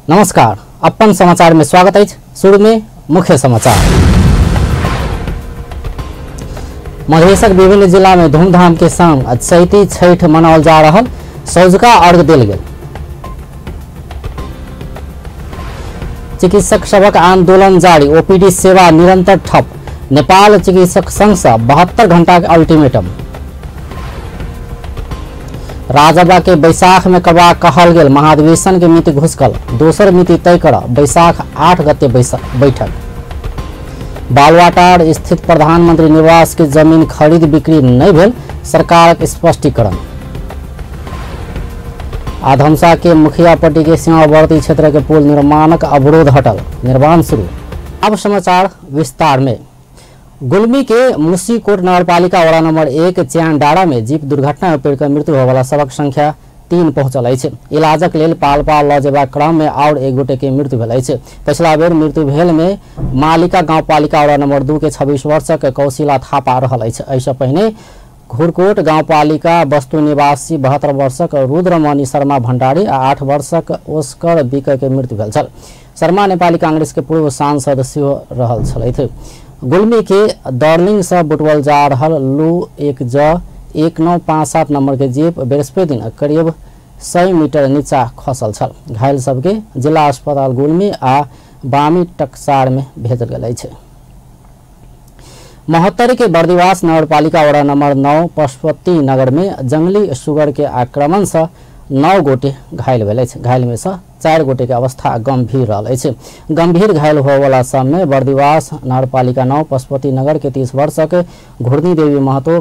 नमस्कार, अपन समाचार में स्वागत है। शुरू में मुख्य समाचार। मधेशक विभिन्न जिला में धूमधाम के संग चैती छठ मनाओल जा रहा, सौझका अर्घ देल गेल। चिकित्सक सभक आंदोलन जारी, ओपीडी सेवा निरंतर ठप। नेपाल चिकित्सक संघ से 72 घंटा के अल्टीमेटम। राजवा के बैसाख में करवा कहल गेल महाधिवेशन के मिति घुसकल, दोसर मिति तय कर बैसाख 8 गते बैठक। बालवाटार स्थित प्रधानमंत्री निवास के जमीन खरीद बिक्री नहीं भेल, सरकार के स्पष्टीकरण। आधमसा के मुखियापट्टी के सीमावर्ती क्षेत्र के पुल निर्माणक अवरोध हटल, निर्माण शुरू। अब समाचार विस्तार में। गुल्मी के मुसीकोट नगरपालिका वडा नंबर 1 च्यानडाँडा में जीप दुर्घटना में पड़िकऽ मृत्यु होयवला सबक संख्या 3 पहुंचल अछि। इलाजक लेल पाल्पा लऽ जेबाक क्रम में और एक गोटे के मृत्यु भेल अछि। पछिला बेर मृत्यु भेल में मालिका गाउँपालिका वडा नंबर 2 के 26 वर्षक कौशिला थापा रहल अछि। एहिसँ पहिने घुरकोट गाउँपालिका वस्तु निवासी 72 वर्षक रुद्रमणि शर्मा भण्डारी आ 8 वर्षक ओस्कर विक के मृत्यु भेल छल। शर्मा नेपाली कांग्रेस के पूर्व सांसद सेहो रहल छलथि। गुल्मी के दर्लिंग से बुटवल जा रहल लू 1 ज 1957 नंबर के जीप बृहस्पति दिन करीब 100 मीटर नीचा खसल छल। घायल सबके जिला अस्पताल गुल्मी आ बामी टकसार में भेजल गेल अछि। महोत्तरी के बर्दिवास नगरपालिका वडा नंबर 9 पशुपति नगर में जंगली सुगर के आक्रमण से 9 गोटे घायल भेल अछि। घायल में से 4 गोटे के अवस्था गंभीर रहल अछि। गंभीर घायल होयवला सब में बर्दिवास नगरपालिका 9 पशुपति नगर के 30 वर्षक घुर्नी देवी महतो,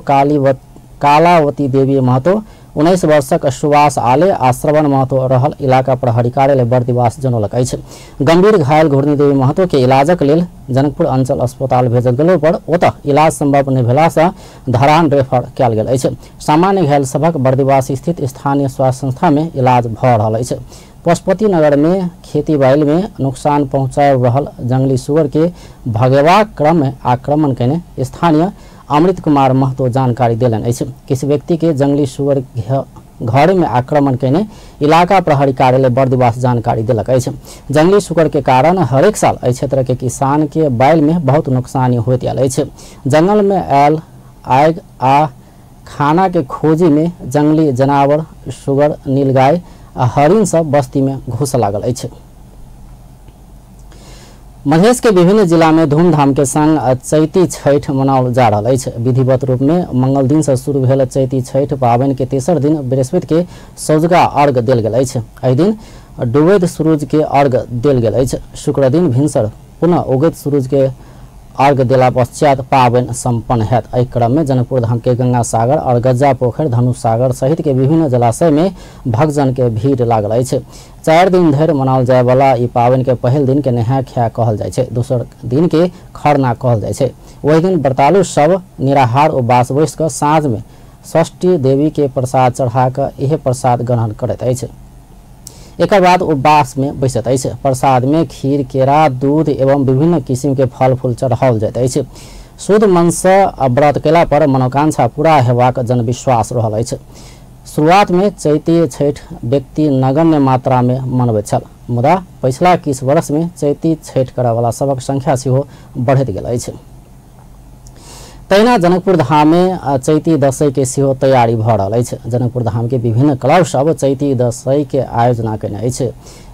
कालावती देवी महतो, 19 वर्षक सुभाष आले आ श्रवण महतो रहल इलाका प्रहरी कार्यालय बर्दिवास जनौलक अछि। गंभीर घायल घुर्नी देवी महतो के इलाजक लेल जनकपुर अंचल अस्पताल भेजल गेलो पर ओतऽ इलाज संभव नहि भेला से धरान रेफर कयल गेल अछि। सामान्य घायल सभक बर्दिवास स्थित स्थानीय स्वास्थ्य संस्था में इलाज भऽ रहल अछि। पशुपति नगर में खेती बाड़ी में नुकसान पहुंचा रहल जंगली सुअर के भगेबाक क्रम में आक्रमण कयने स्थानीय अमृत कुमार महतो जानकारी देलनि अछि। किछु व्यक्ति के जंगली सुअर घर में आक्रमण कयने इलाका प्रहरी कार्यालय बर्दिवास जानकारी देलक अछि। जंगली सुअर के कारण हरेक साल एहि क्षेत्र के किसान के बैल में बहुत नुकसानी होइत आयल अछि। जंगल में आयल आगि आ खाना के खोजी में जंगली जनावर सुगर, नीलगाय आ हरिण सब बस्ती में घुस लागल अछि। मधेश के विभिन्न जिला में धूमधाम के संग चैती छठ मनाओल जा रहल अछि। विधिवत रूप में मंगल दिन से शुरू भेल चैती छठ पाबनि के तेसर दिन बृहस्पति के सौझका अर्घ देल गेल अछि। एहि दिन डूबैत सूरज के अर्घ देल गेल अछि। शुक्र दिन भिनसर पुनः उगैत सूरज के अर्घ देला पश्चात पाबनि सम्पन्न हैत। एहि क्रम में जनकपुर धाम के गंगा सागर और गज्जा पोखरि, धनुष सागर सहित के विभिन्न जलाशय में भक्तजन के भीड़ लागल अछि। 4 दिन धरि मनाओल जाय वाला ई पाबनि के पहिल दिन के नहा खा कहल जाइ छै, दोसर दिन के खरना कहल जाइ छै। ओहि दिन व्रतालु सब निराहार उपवास बैस कऽ साँझ में षष्ठी देवी के प्रसाद चढ़ा कऽ इहे प्रसाद ग्रहण करैत अछि। एकर बाद उपवास में बैसैत अछि। प्रसाद में खीर, केरा, दूध एवं विभिन्न किसिम के फल फूल चढ़ाओल जाइत अछि। शुद्ध मन से व्रत कयला पर मनोकांक्षा पूरा हेबाक जनविश्वास रहल अछि। शुरुआत में चैती छठ व्यक्ति नगण्य मात्रा में मनबैत छल, मुदा पछिला किछु वर्ष में चैती छठ करयवला सबक संख्या सेहो बढ़ैत गेल अछि। तहिना जनकपुर धाम में चैती दशैं के सेहो तैयारी भऽ रहल अछि। जनकपुर धाम के विभिन्न क्लब सब चैती दशैं के आयोजना कयने अछि।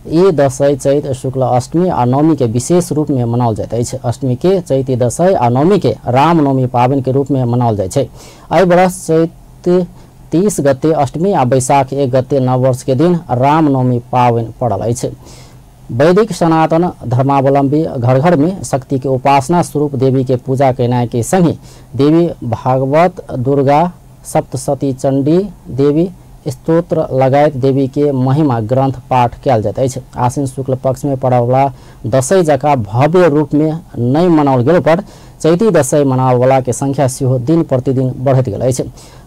ई दशैं चैत शुक्ल अष्टमी आ नवमी के विशेष रूप में मनाओल जाइत अछि। अष्टमी के चैती दशैं आ नवमी के रामनवमी पाबनि के रूप में मनाओल जाइ छै। एहि वर्ष चैत 30 गते अष्टमी आ बैसाख 1 गते नववर्ष के दिन रामनवमी पाबनि पड़ल अछि। वैदिक सनातन धर्मावलंबी घर घर में शक्ति के उपासना स्वरूप देवी के पूजा केनाइ के संगे देवी भागवत, दुर्गा सप्तशती, चंडी देवी स्तोत्र लगायत देवी के महिमा ग्रंथ पाठ कयल जाइत अछि। आश्विन शुक्ल पक्ष में पड़यवला दशैं जकाँ भव्य रूप में नहि मनाओल गेल पर चैती दशैं मनाबयवला के संख्या सेहो दिन प्रतिदिन बढ़ैत गेल अछि।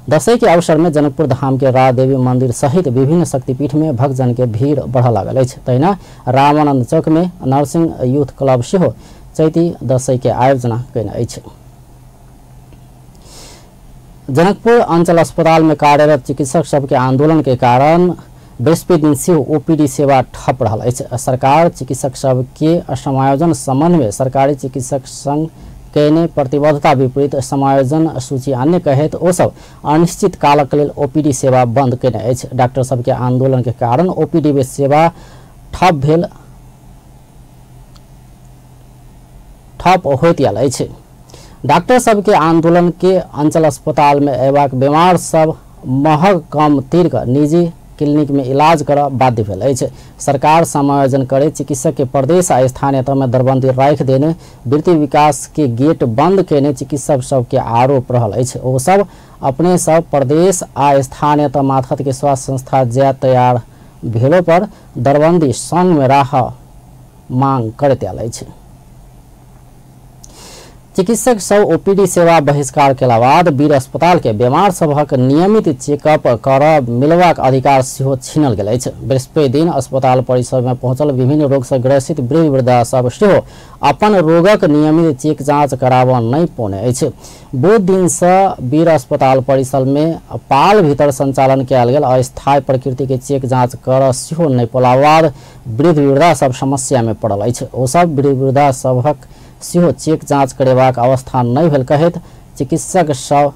दशैं के अवसर में जनकपुर धाम के राजदेवी मंदिर सहित विभिन्न शक्तिपीठ में भक्तजन के भीड़ बढ़ लागल अछि। तहिना रामानंद चौक में नरसिंह यूथ क्लब सेहो चैती दशैं के आयोजना कयने अछि। जनकपुर अंचल अस्पताल में कार्यरत चिकित्सक सबके आंदोलन के कारण बृहस्पति दिन सेहो ओपीडी सेवा ठप रहल अछि। सरकार चिकित्सक सबके समायोजन संबंध में सरकारी चिकित्सक संघ केने प्रतिबद्धता विपरीत समायोजन सूची अन्य कहैत ओ सब अनिश्चित कालक लेल ओपीडी सेवा बंद केने अछि। डॉक्टर सबके आंदोलन के कारण ओपीडी सेवा ठप होइत आयल अछि। डॉक्टर सबके आंदोलन के अंचल अस्पताल में अयबाक बीमार सब महग कम तीर कऽ निजी क्लिनिक में इलाज करऽ बाध्य भेल अछि। सरकार समायोजन करे चिकित्सक के प्रदेश आ स्थानीय तह में दरबंदी राखि देने वृत्ति विकास के गेट बंद केने चिकित्सक सबके आरोप रहल अछि। ओ सब अपने सब प्रदेश आ स्थानीय तह मार्फत के स्वास्थ्य संस्था जाय तैयार भेलो पर दरबंदी संग में राह मांग करैत आयल अछि। चिकित्सक सब ओपीडी सेवा बहिष्कार के बाद वीर अस्पताल के बीमार सबहक नियमित चेकअप कर मिलबाक अधिकार सेहो छीनल गेल अछि। बृहस्पति दिन अस्पताल परिसर में पहुंचल विभिन्न रोग से ग्रसित वृद्ध वृद्धा सब सेहो अपन रोगक नियमित चेक जांच कराबऽ नहि पौने अछि। बुध दिन से वीर अस्पताल परिसर में पाल भीतर संचालन कयल गेल अस्थायी प्रकृति के चेक जांच कर सेहो नहि पौला बाद वृद्ध वृद्धा सब समस्या में पड़ल अछि। ओ सब वृद्ध वृद्धा सबहक सेहो चेक जांच करेबाक अवस्था नहि भेल कहैत चिकित्सक सब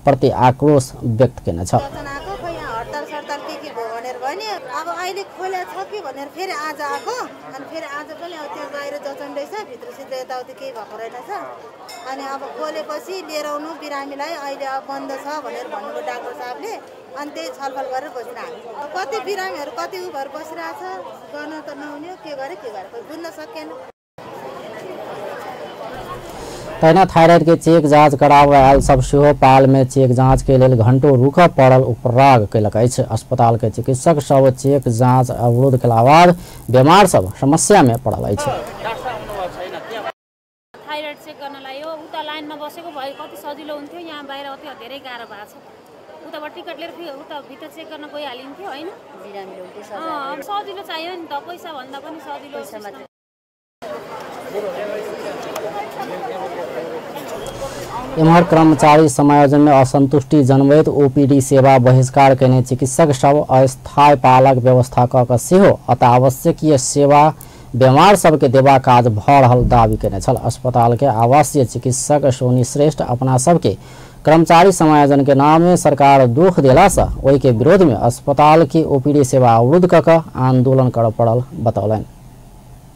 प्रति आक्रोश व्यक्त केने छल। अब अहिले खोल्या छ कि भनेर फेरि आज आएको, अनि फेरि आज पनि अब त्यो बाहिर जचन रहेछ, भित्र सित्र यताउति केही भएको रहेनछ। अनि अब खोलेपछि लिएर आउनु बिरामीलाई, अहिले अब बन्द छ भनेर भन्नुभयो डाक्टर साहबले। अनि त्यही छलफल गरेर बसिरह हामी। कति बिरामीहरू कति उ भएर बसिरहेछ, गर्न त नहुने हो, के गरे के गरे बुझ्न सकेन। तहिना थायराइड के चेक जांच कराबऽ आयल सब सेहो पाल में चेक जांच के लेल घंटों रुकऽ पड़ल उपराग कयलक अछि। अस्पताल के चिकित्सक सब चेक जांच अवरोध केला बाद बीमार सब समस्या में पड़ल अछि। थायराइड चेक गर्नलाई हो उता लाइनमा बसेको भए कति सजिलो हुन्थ्यो, यहाँ बाहिर अति धेरै गाह्रो भएको छ। उताबाट टिकट लिएर फेरि उता भित्र चेक गर्न गइहालिन्थ्यो हैन, सजिलो चाहियो नि त, पैसा भन्दा पनि सजिलो। एम्हर कर्मचारी समायोजन में असंतुष्टि जनबैत ओपीडी सेवा बहिष्कार केने चिकित्सक सब अस्थायी पालक व्यवस्था कऽ कऽ सेहो अत्यावश्यकीय सेवा बीमार सबके देबाक काज भऽ रहल दावी केने छल। अस्पताल के आवासीय चिकित्सक सोनी श्रेष्ठ अपना सबके कर्मचारी समायोजन के नाम में सरकार दुख देला से ओहि के विरोध में अस्पताल के ओपीडी सेवा अवरुद्ध कऽ कऽ आंदोलन करऽ पड़ल बतौलनि।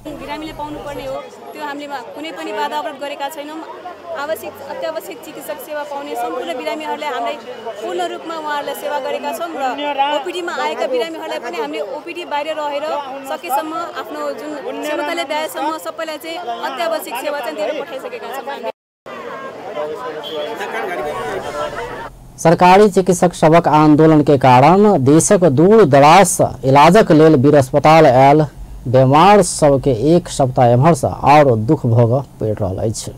बिरामीले पाउनुपर्ने हो त्यो हामीले कुनै पनि बाधा अवरोध गरेका छैनौँ। आवश्यक अत्यावश्यक चिकित्सक सेवा पाउने सम्पूर्ण बिरामीहरूलाई हामीले पूर्ण रूपमा उहाँहरूलाई सेवा गरेका छौँ र ओपिडीमा आएका बिरामीहरूलाई पनि हामीले ओपिडी बाहिर रहेर सकेसम्म आफ्नो जुन क्षमताले भ्याएसम्म सबैलाई चाहिँ अत्यावश्यक सेवा चाहिँ दिएर पठाइसकेका छौँ हामीले। सरकारी चिकित्सक सबक आंदोलन के कारण देशक दूर दराज इलाजक लेल वीर अस्पताल आयल बीमार सबके एक सप्ताह एम्हर से और दुख भोग पड़ि रहल अछि।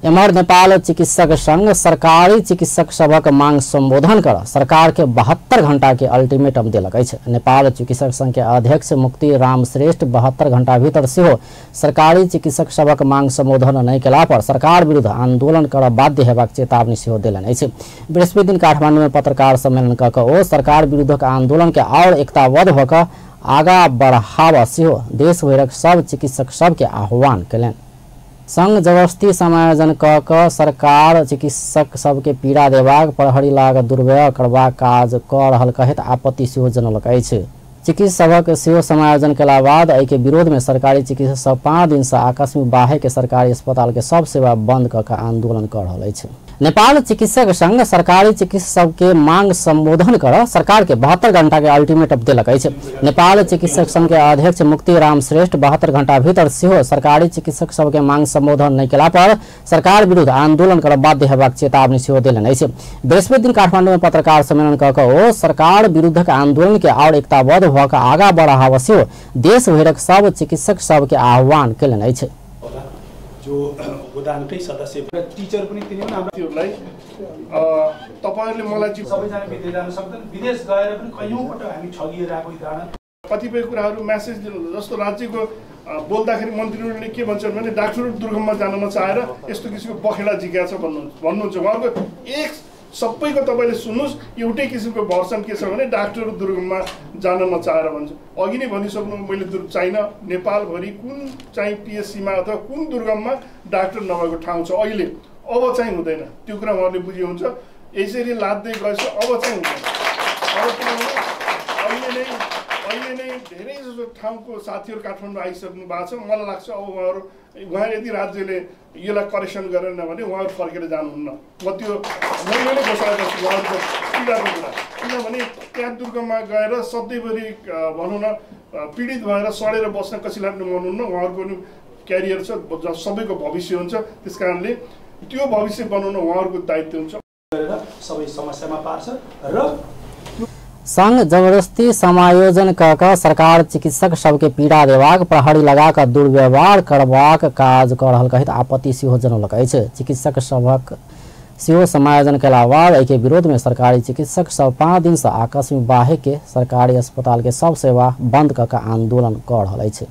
एम्हर नेपाल चिकित्सक संघ सरकारी चिकित्सक सबक मांग संबोधन कर सरकार के 72 घंटा के अल्टीमेटम देलक अछि। नेपाल चिकित्सक संघ के अध्यक्ष मुक्ति राम श्रेष्ठ 72 घंटा भीतर सेहो सरकारी चिकित्सक सबक मांग संबोधन नहि केला पर सरकार विरुद्ध आंदोलन कर बाध्य हेबाक चेतावनी सेहो देलनि अछि। बृहस्पति दिन काठमांडू में पत्रकार सम्मेलन कऽ कऽ ओ सरकार विरुद्धक आंदोलन के और एकताबद्ध भऽ कऽ आगा बढ़ावा सेहो देशभरिक सब चिकित्सक सबके आह्वान केलनि। संघ जबरदस्ती समायोजन कऽ कऽ सरकार चिकित्सक सबके पीड़ा देबाक प्रहरी लाग दुर्व्यय करबाक काज कऽ रहल कहैत आपत्ति सेहो जनौलक अछि। चिकित्सक सेहो समायोजन केला बाद एहिके विरोध में सरकारी चिकित्सक सब 5 दिन से आकस्मिक बाहे के सरकारी अस्पताल के सब सेवा बंद कऽ कऽ आंदोलन कऽ रहल अछि। नेपाल चिकित्सक संघ सरकारी चिकित्सक सबके मांग संबोधन कर सरकार के 72 घंटा के अल्टीमेटम देलक अछि। नेपाल चिकित्सक संघ के अध्यक्ष मुक्ति राम श्रेष्ठ 72 घंटा भीतर सेहो सरकारी चिकित्सक सबके मांग संबोधन नहि केला पर सरकार विरुद्ध आंदोलन कर बाध्य हेबाक चेतावनी सेहो देलनि अछि। बृहस्पति दिन काठमांडू में पत्रकार सम्मेलन कऽ कऽ ओ सरकार विरुद्धक आंदोलन के और एकताबद्ध भऽ कऽ आगा बढ़ावा सेहो देशभरिक सब चिकित्सक सबके आह्वान केलनि अछि। जो गोदानकै सदस्य टिचर पनि तिनी हुन् हामीलाई तपाईहरुले मलाई सबैजना विदेश जान सक्दैन, विदेश गएर पनि कैयौं पटक हामी ठगिएर आएको उदाहरण। कतिपय कुराहरु मेसेज जस्तो राज्यको बोल्दाखेरि मन्त्रीहरूले के भन्छन् भने डाक्टरहरू दुर्गममा जान नचाहेर यस्तो किसिमको बखेडा जिज्ञासा भन्नुहुन्छ। उहाँको एक सबैको तपाईँले सुन्नुहोस्, एउटै किसिमको भर्सन के छ भने डाक्टरहरू दुर्गममा जान नचाहेर भन्छ। अघि नै भनिसक्नु मैले चाहिन नेपालभरि कुन चाहिँ पिएससीमा अथवा कुन दुर्गममा डाक्टर नभएको ठाउँ छ अहिले, अब चाहिँ हुँदैन। त्यो कुरा उहाँहरूले बुझे हुन्छ। यसरी लाद्दै गएपछि अब चाहिँ हुँदैन। अब किनभने अहिले नै धेरै जसो ठाउँको साथीहरू काठमाडौँ आइसक्नु भएको छ। मलाई लाग्छ अब उहाँहरू यदि राज्यले यसलाई करेक्सन गरेन भने उहाँहरू फर्केर जानुहुन्न। म त्यो मैले नै घोषणा गर्छु उहाँहरूको पीडाको कुरा, किनभने त्यहाँ दुर्गममा गएर सधैँभरि भनौँ न पीडित भएर सडेर बस्न कसैलाई पनि मन हुन्न। उहाँहरूको पनि क्यारियर छ, सबैको भविष्य हुन्छ। त्यस कारणले त्यो भविष्य बनाउन उहाँहरूको दायित्व हुन्छ। सबै समस्यामा पार्छ र संघ जबरदस्ती समायोजन क सरकार चिकित्सक सबके पीड़ा देबाक, प्रहरी लगा कऽ दुर्व्यवहार करबाक काज कऽ रहल कहैत आपत्ति सेहो जनौलक अछि। चिकित्सक सभक सेहो समायोजन कयला बाद एहिके विरोध में सरकारी चिकित्सक सब 5 दिन से आकस्मिक बाहेक के सरकारी अस्पताल के सब सेवा बंद कऽ आंदोलन कऽ रहल अछि।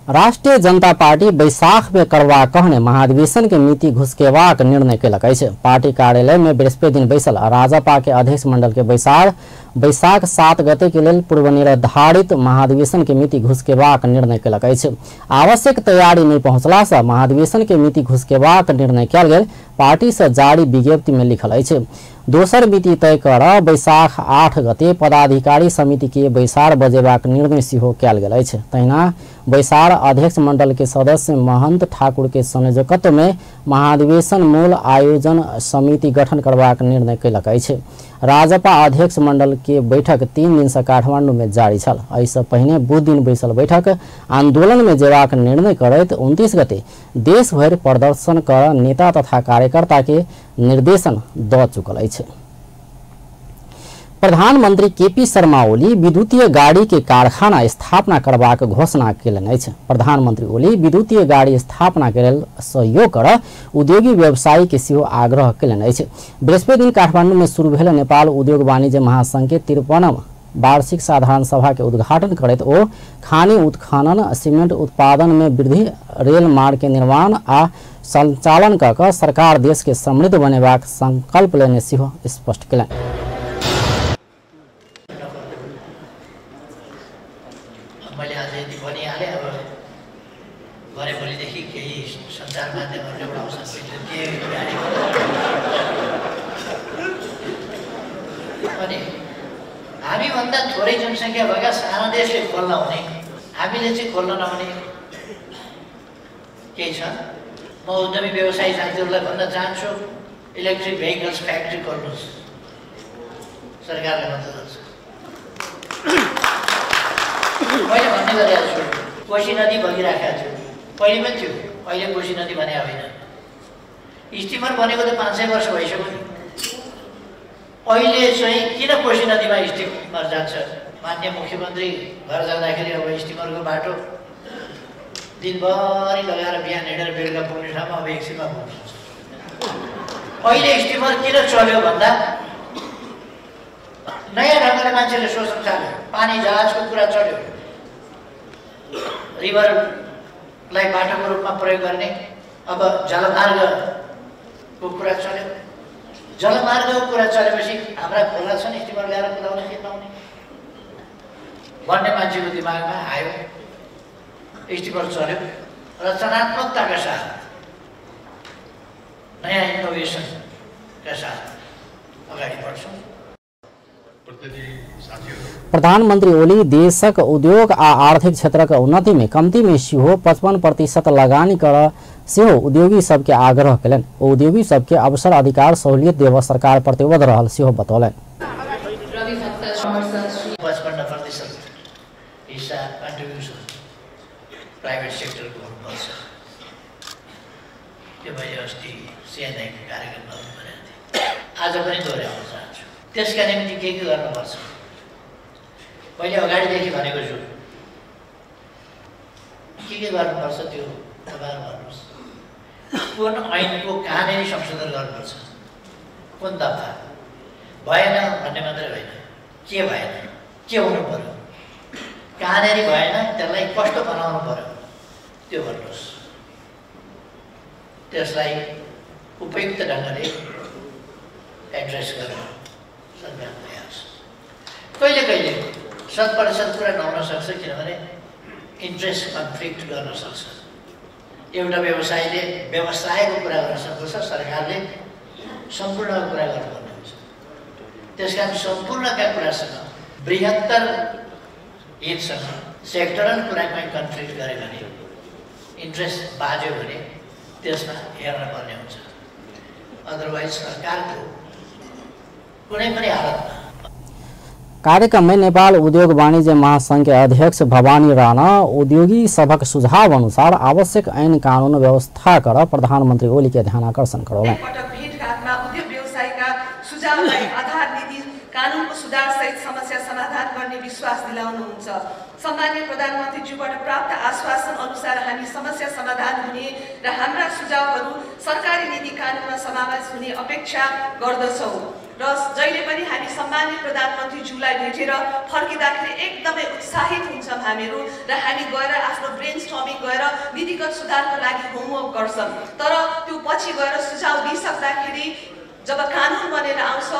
राष्ट्रिय जनता पार्टी बैसाख में करवा कहने महाधिवेशन के मिति घुसकेबाक निर्णय केलक अछि। पार्टी कार्यालय में बृहस्पति दिन बैसल राजपा के अध्यक्ष मंडल के बैसार बैसाख 7 गते के लेल पूर्व निर्धारित महाधिवेशन के मिति घुसकेबाक निर्णय केलक अछि। आवश्यक तैयारी नहीं पहुंचला से महाधिवेशन के मिति घुसकेबाक निर्णय कयल गेल पार्टी से जारी विज्ञप्ति में लिखल अछि। दोसर मिति तय कर बैसाख 8 गते पदाधिकारी समिति के बैसार बजेबाक निर्णय सेहो कयल गेल अछि। तहिना बैसार अध्यक्ष मंडल के सदस्य महंत ठाकुर के संयोजकत्व में महाधिवेशन मूल आयोजन समिति गठन करबाक निर्णय कयलक अछि। राजपा अध्यक्ष मंडल के बैठक 3 दिन से काठमांडू में जारी छल। एहिसँ पहिने बुध दिन बैसल बैठक आंदोलन में जेबाक निर्णय करैत 29 गते देश भरि प्रदर्शन कर नेता तथा कार्यकर्ता के निर्देशन दऽ चुकल अछि। प्रधानमंत्री केपी शर्मा ओली विद्युतीय गाड़ी के कारखाना स्थापना करबाक घोषणा केलनि अछि। प्रधानमंत्री ओली विद्युतीय गाड़ी स्थापना के लेल सहयोग कर उद्योगी व्यवसायी के सेहो आग्रह केलनि अछि। बृहस्पति दिन काठमांडू में शुरू भेल नेपाल उद्योग वाणिज्य महासंघ के 53 वार्षिक साधारण सभा के उद्घाटन करैत ओ खानी उत्खनन, सीमेंट उत्पादन में वृद्धि, रेल मार्ग के निर्माण आ संचालन कऽ सरकार देश के समृद्ध बनेबाक संकल्प लेने सेहो स्पष्ट केलनि। मैले आज यति भनिहालेँ। अब भरे भोलिदेखि केही सञ्चार माध्यमहरूले उठाउँछन् के अनि हामीभन्दा थोरै जनसङ्ख्या भएका साना देशले खोल्न हुने, हामीले चाहिँ खोल्न नहुने केही छ? म उद्यमी व्यवसायी साथीहरूलाई भन्न चाहन्छु, इलेक्ट्रिक भेहिकल्स फ्याक्ट्री खोल्नुहोस्, सरकारले मद्दत गर्छ। मैले भन्ने गरेको छु, कोशी नदी बगिराखेको थियो, पहिले पनि थियो, अहिले कोशी नदी भने होइन। स्टिमर बनेको त 500 वर्ष भइसक्यो नि। अहिले चाहिँ किन कोशी नदीमा स्टिमर जान्छ? माननीय मुख्यमन्त्री घर जाँदाखेरि अब स्टिमरको बाटो दिनभरि लगाएर बिहान हिँडेर बेलुका पुग्ने ठाउँमा अब एकछिनमा पुग्नुहुन्छ। अहिले स्टिमर किन चल्यो भन्दा नयाँ ढङ्गले मान्छेले सोच्न थाल्यो। पानी जहाजको कुरा चल्यो, रिभरलाई बाटोको रूपमा प्रयोग गर्ने, अब जलमार्गको कुरा चल्यो। जलमार्गको कुरा चलेपछि हाम्रा खोला छन्, स्टिमर ल्याएर कुदाउन के पाउने भन्ने मान्छेको दिमागमा आयो, स्टिमर चल्यो। रचनात्मकताका साथ, नयाँ इनोभेसनका साथ अगाडि बढ्छौँ। प्रधानमंत्री ओली देशक उद्योग आ आर्थिक क्षेत्रक उन्नति में कम्ती में सेहो 55% लगानी कर सेहो उद्योगी सबके आग्रह केलनि। ओ उद्योगी सबके अवसर, अधिकार, सहूलियत देव सरकार प्रतिबद्ध रहल सेहो बतौलनि। 55% हिस्सा कन्ट्रिब्युसन प्राइभेट सेक्टरको हुनुपर्छ। त्यो मैले अस्ति सिएनआईको कार्यक्रममा पनि भनेको थिएँ, आज पनि दोहोऱ्याउन चाहन्छु। त्यसका निम्ति के के गर्नुपर्छ मैले अगाडिदेखि भनेको छु। के के गर्नुपर्छ त्यो तपाईँहरू भन्नुहोस्। कुन ऐनको कहाँनिर संशोधन गर्नुपर्छ, कुन दफा भएन भन्ने मात्रै होइन, के भएन, के हुनु पर्यो, कहाँनिर भएन, त्यसलाई कस्तो बनाउनु पर्यो, त्यो भन्नुहोस्, त्यसलाई उपयुक्त ढङ्गले एड्रेस गर्न संविधान प्रयास। कहिले कहिले 100% कुरा नहुन सक्छ, किनभने इन्ट्रेस्ट कन्फ्लिक्ट गर्न सक्छ। एउटा व्यवसायीले व्यवसायको कुरा गर्न सक्दछ, सरकारले सम्पूर्णको कुरा गर्नुपर्ने हुन्छ। त्यसकारण सम्पूर्णका कुरासँग, बृहत्तर हितसँग सेक्टरल कुरामा कन्फ्लिक्ट गऱ्यो भने, इन्ट्रेस्ट बाज्यो भने त्यसमा हेर्न पर्ने हुन्छ। अदरवाइज सरकारको कुनै पनि हालतमा। कार्यक्रम में नेपाल उद्योग वाणिज्य महासंघ के अध्यक्ष भवानी राणा उद्योगी सभक सुझाव अनुसार आवश्यक ऐन कानून व्यवस्था कर प्रधानमंत्री ओली के ध्यान आकर्षण करौलनि। भेटघाटमा उद्योग व्यवसायका सुझावलाई आधार नीति कानूनको सुधार सहित समस्या समाधान गर्ने विश्वास दिलाउनुहुन्छ। सम्माननीय प्रधानमन्त्रीज्यूबाट प्राप्त आश्वासन अनुसार हामी समस्या समाधान हुने र हाम्रा सुझावहरू सरकारी नीति कानूनमा समावेश हुने अपेक्षा गर्दछौँ। र जहिले पनि हामी सम्माननीय प्रधानमन्त्रीज्यूलाई भेटेर फर्किँदाखेरि एकदमै उत्साहित हुन्छौँ हामीहरू, र हामी गएर आफ्नो ब्रेन स्टर्मिङ गएर नीतिगत सुधारको लागि होमवर्क गर्छौँ। तर त्यो पछि गएर सुझाव दिइसक्दाखेरि जब कानुन बनेर आउँछ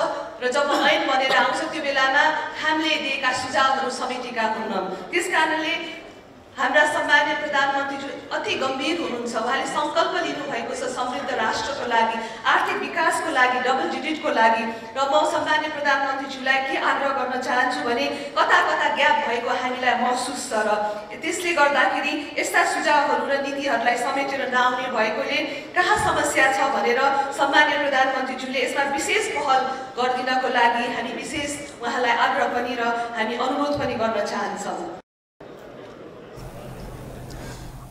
र जब ऐन बनेर आउँछ त्यो बेलामा हामीले दिएका सुझावहरू समेटेका हुन्नौँ। त्यस कारणले हाम्रा सम्माननीय प्रधानमन्त्रीज्यू अति गम्भीर हुनुहुन्छ। उहाँले सङ्कल्प लिनुभएको छ समृद्ध राष्ट्रको लागि, आर्थिक विकासको लागि, डबल डिजिटको लागि। र म सम्माननीय प्रधानमन्त्रीज्यूलाई के आग्रह गर्न चाहन्छु भने कता कता ग्याप भएको हामीलाई महसुस छ र त्यसले गर्दाखेरि यस्ता सुझावहरू र नीतिहरूलाई समेटेर नआउने भएकोले कहाँ समस्या छ भनेर सम्माननीय प्रधानमन्त्रीज्यूले यसमा विशेष पहल गरिदिनको लागि हामी विशेष उहाँलाई आग्रह पनि र हामी अनुरोध पनि गर्न चाहन्छौँ।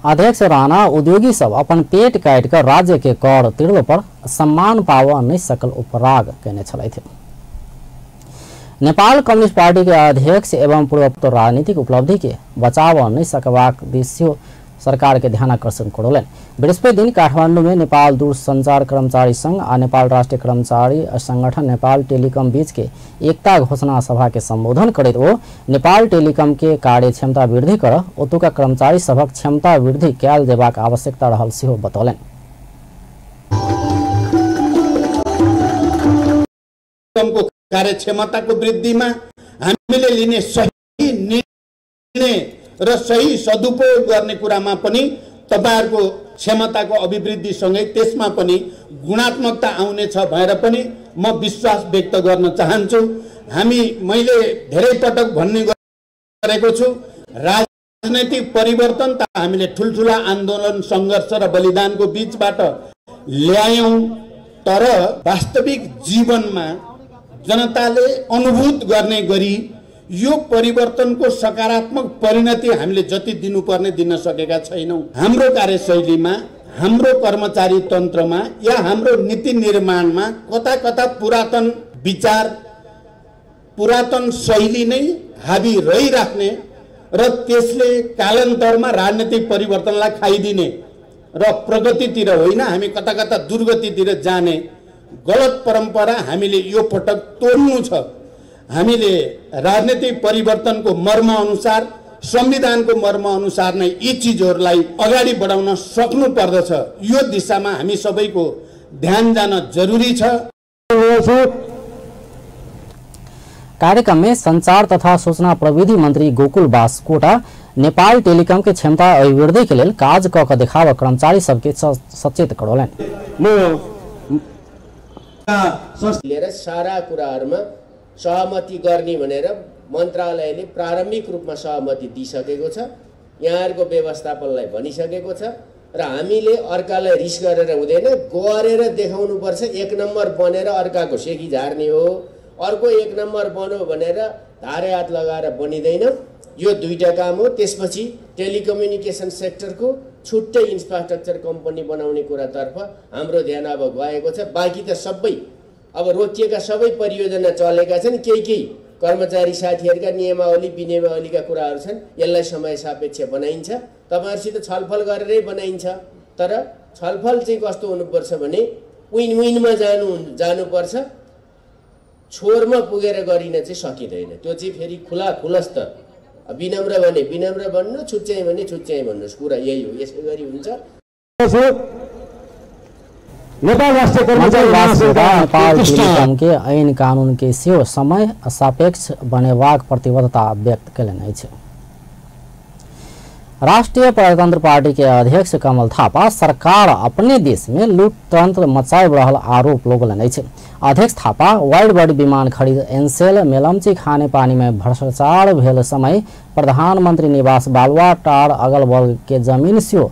अध्यक्ष राणा उद्योगी सब अपन पेट काटि कऽ राज्य के कर तिरलो पर सम्मान पाबऽ नहि सकल उपराग केने छलथि। नेपाल कम्युनिस्ट पार्टी के अध्यक्ष एवं पूर्व राजनीतिक उपलब्धि के बचाव नहीं सकबाक दिस सरकार के ध्यान आकर्षण करौलनि। बृहस्पति दिन काठमांडू में नेपाल दूरसंचार कर्मचारी संघ आ नेपाल राष्ट्रीय कर्मचारी संगठन नेपाल टेलीकॉम बीच के एकता घोषणा सभा के संबोधन करैत ओ नेपाल टेलीकॉम के कार्य क्षमता वृद्धि कर ओतुका कर्मचारी सभक क्षमता वृद्धि कयल जेबाक आवश्यकता रहल सेहो बतौलनि। कार्य क्षमताको वृद्धिमा हामीले लिने सही निर्णय र सही सदुपयोग गर्ने कुरामा पनि तपाईहरुको क्षमताको अभिवृद्धिसँगै त्यसमा पनि गुणात्मकता आउनेछ भनेर पनि म विश्वास व्यक्त गर्न चाहन्छु। मैले धेरै पटक भन्ने गरेको छु, राजनैतिक परिवर्तन त हामीले ठुल्ठुला आन्दोलन, सङ्घर्ष र बलिदानको बीचबाट ल्यायौं, तर वास्तविक जीवनमा जनताले अनुभूत गर्ने गरी यो परिवर्तनको सकारात्मक परिणति हामीले जति दिनुपर्ने दिन सकेका छैनौं। हाम्रो कार्यशैलीमा, हाम्रो कर्मचारी तन्त्रमा या हाम्रो नीति निर्माणमा कता कता पुरातन विचार, पुरातन शैली नै हाबी रहिराख्ने र त्यसले कालान्तरमा राजनीतिक परिवर्तनलाई खाइदिने र प्रगतितिर होइन हामी कता कता दुर्गतितिर जाने गलत परम्परा हामीले यो पटक तोड्नु छ। हामीले राजनीतिक परिवर्तनको मर्म अनुसार, संविधानको मर्म अनुसार नै यी चिजहरूलाई अगाडि बढाउन सक्नु पर्दछ। यो दिशामा हामी सबैको ध्यान जान जरुरी छ। कार्यक्रम में संचार तथा सूचना प्रविधि मंत्री गोकुल बास्कोटा नेपाल टेलीकॉम के क्षमता अभिवृद्धि के लेल काज क देखाव कर्मचारी सबके सचेत करौलनि। लिएर सारा कुराहरुमा सहमति गर्ने भनेर मन्त्रालयले प्रारम्भिक रूपमा सहमति दिइसकेको छ, यहाँहरुको व्यवस्थापनलाई भनिसकेको छ र हामीले अर्कालाई रिस गरेर हुँदैन, गरेर देखाउनुपर्छ। एक नम्बर बनेर अर्काको सेकी झार्ने हो, अर्को एक नम्बर बनो भनेर धारे हात लगाएर बनिँदैन। यो दुईटा काम हो। त्यसपछि टेलिकम्युनिकेसन सेक्टरको छुट्टै इन्फ्रास्ट्रक्चर कम्पनी बनाउने कुरातर्फ हाम्रो ध्यान अब गएको छ। बाँकी त सबै अब रोकिएका सबै परियोजना चलेका छन्। केही केही कर्मचारी साथीहरूका नियमावली विनियमावलीका कुराहरू छन्, यसलाई समय सापेक्ष बनाइन्छ। तपाईहरुसित छलफल गरेरै बनाइन्छ, तर छलफल चाहिँ कस्तो हुनुपर्छ भने विन विनमा जानुपर्छ, छोरमा पुगेर गरिन चाहिँ सकिँदैन। त्यो चाहिँ फेरि खुला खुलस्त विनम्र भने विनम्र भन्नु, छुच्च्याइ भने छुच्च्याइ भन्नुहोस्, कुरा यही हो, यसै गरी हुन्छ। नेपाल राष्ट्रिय कर्मचारी नेपाल टेलिकम के ऐन कानून के सेहो समय सापेक्ष बनेबाक प्रतिबद्धता व्यक्त कयलनि अछि। राष्ट्रिय प्रजातंत्र पार्टी के अध्यक्ष कमल थापा सरकार अपने देश में लूटतंत्र मचाबि रहल आरोप लगौलनि अछि। अध्यक्ष थापा वाइड बॉडी विमान खरीद एनसेल मेलम्ची खाने पानी में भ्रष्टाचार भेल समय प्रधानमंत्री निवास बालुवाटार अगल बगल के जमीन सेहो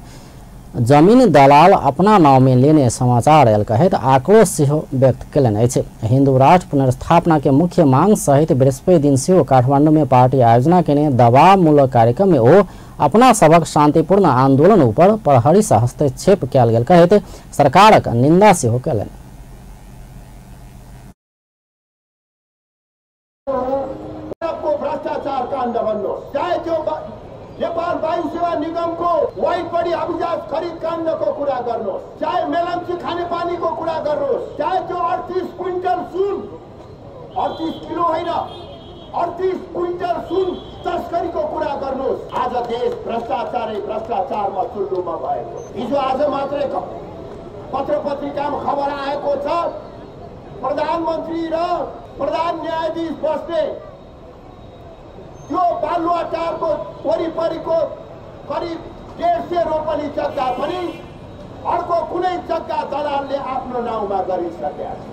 जमीन दलाल अपना नाव में लेने समाचार आयल कहैत आक्रोश सेहो व्यक्त कयलनि अछि। हिंदू राष्ट्र पुनर्स्थापना के मुख्य मांग सहित बृहस्पति दिन सेहो काठमांडू में पार्टी आयोजना केने दबावमूलक कार्यक्रम में ओ अपना सबक शांतिपूर्ण आंदोलन ऊपर प्रहरी से हस्तक्षेप कयल गेल कहैत सरकारक निंदा सेहो कयलनि। भ्रष्टाचार काण्ड भन्नुहोस्, चाहे त्यो नेपाल वायु सेवा निगमको वाइड बडी अभिजात खरिद काण्डको कुरा गर्नुहोस्, चाहे मेलम्ची खानेपानीको कुरा गर्नुहोस्, चाहे त्यो 38 क्विन्टल सुन, 38 किलो होइन 38 क्विन्टल सुन तस्करीको कुरा गर्नुहोस्। आज देश भ्रष्टाचारै भ्रष्टाचारमा चुल्लुमा भएको। हिजो आज मात्रै पत्र पत्रिकामा खबर आएको छ, प्रधानमन्त्री र प्रधान न्यायाधीश बस्ने त्यो बालुवाटारको वरिपरिको करिब 150 रोपनी जग्गा पनि अर्को कुनै जग्गा दलालले आफ्नो नाउँमा गरिसकेका छ।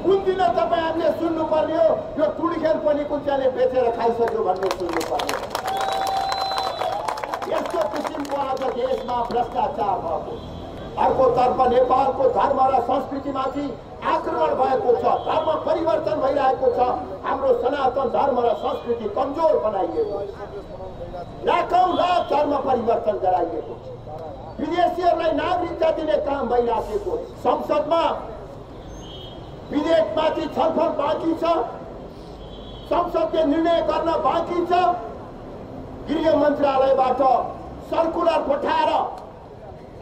कुन दिन तपाईहरुले सुन्नुपर्ने हो यो टुडीखेल पनि कुन चाहिँले बेचेर खाइसक्यो भन्ने सुन्नुपर्ने हो। यस्तो किसिमको आज देशमा भ्रष्टाचार भएको। अर्कोतर्फ नेपालको धर्म र संस्कृतिमाथि आक्रमण भएको छ, धर्म परिवर्तन भइरहेको छ, हाम्रो सनातन धर्म र संस्कृति कमजोर बनाइएको छ, लाखौं लाख धर्म परिवर्तन गराइएको छ, विदेशीहरूलाई नागरिकता दिने काम भइराखेको छ। संसदमा विधेयकमाथि छलफल बाँकी छ, संसदले निर्णय गर्न बाँकी छ। गृह मन्त्रालयबाट सर्कुलर पठाएर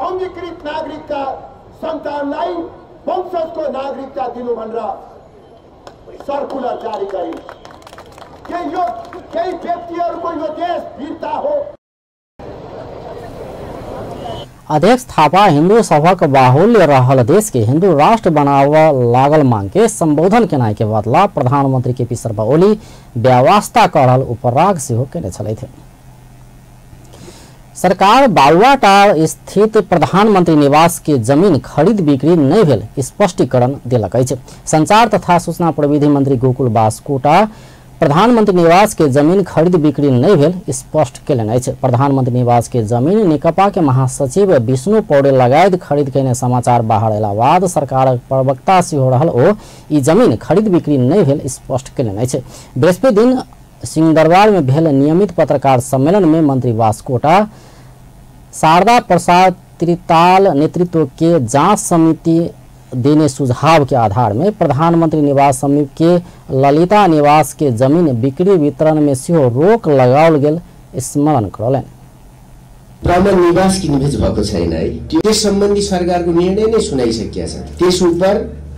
अङ्गीकृत नागरिकका सन्तानलाई वंशजको नागरिकता दिनु भनेर सर्कुलर जारी गरिन्छ। के यो केही व्यक्तिहरूको यो देश वीरता हो? अध्यक्ष थापा हिंदू सभक बाहुल्य रहल देश के हिंदू राष्ट्र बनाव लागल मांग के संबोधन केनाइ के बदला प्रधानमंत्री केपी शर्मा ओली व्यवस्था क रहल उपराग सेहो केने छलथि। सरकार बालुवाटार स्थित प्रधानमंत्री निवास के जमीन खरीद बिक्री नहीं भेल स्पष्टीकरण देलक अछि। संचार तथा सूचना प्रविधि मंत्री गोकुल बास्कोटा प्रधानमंत्री निवास के जमीन खरीद बिक्री नहीं भेल स्पष्ट केलनि अछि। प्रधानमंत्री निवास के जमीन नेकपा के महासचिव विष्णु पौडेल लगायत खरीद केने समाचार बाहर अयला बाद सरकारक प्रवक्ता सेहो रहल ओ ई जमीन खरीद बिक्री नहीं भेल स्पष्ट केलनि अछि। बृहस्पति दिन सिंहदरबार में भेल नियमित पत्रकार सम्मेलन में मंत्री बास्कोटा शारदा प्रसाद त्रिताल नेतृत्व के जांच समिति देने सुझाव के आधार में प्रधानमंत्री निवास समीप के ललिता निवास के जमीन बिक्री वितरण में सेहो रोक लगाओल गेल स्मरण करौलनि। ब्राह्मण निवास किनबेच भएको छैन है, त्यस सम्बन्धी सरकारको निर्णय नै सुनाइसकिएको छ। त्यस उप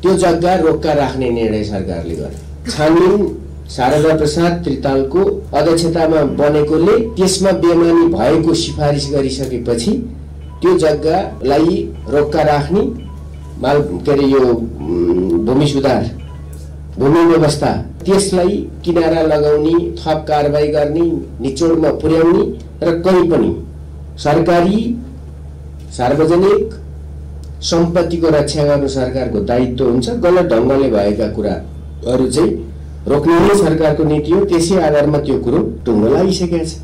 त्यो जग्गा रोक्का राख्ने निर्णय सरकारले गर्यो। छानबिन शारदा प्रसाद त्रितालको अध्यक्षतामा बनेकोले त्यसमा बेमानी भएको सिफारिस गरिसकेपछि त्यो जग्गालाई रोक्का राख्ने माल के अरे यो भूमि सुधार भूमि व्यवस्था त्यसलाई किनारा लगाउने, थप कारबाही गर्ने, निचोडमा पुर्याउने र कहीँ पनि सरकारी सार्वजनिक सम्पत्तिको रक्षा गर्नु सरकारको दायित्व हुन्छ। गलत ढङ्गले भएका कुराहरू चाहिँ रोक्ने नै सरकारको नीति हो। त्यसै आधारमा त्यो कुरो टुङ्गो लागिसकेको छ।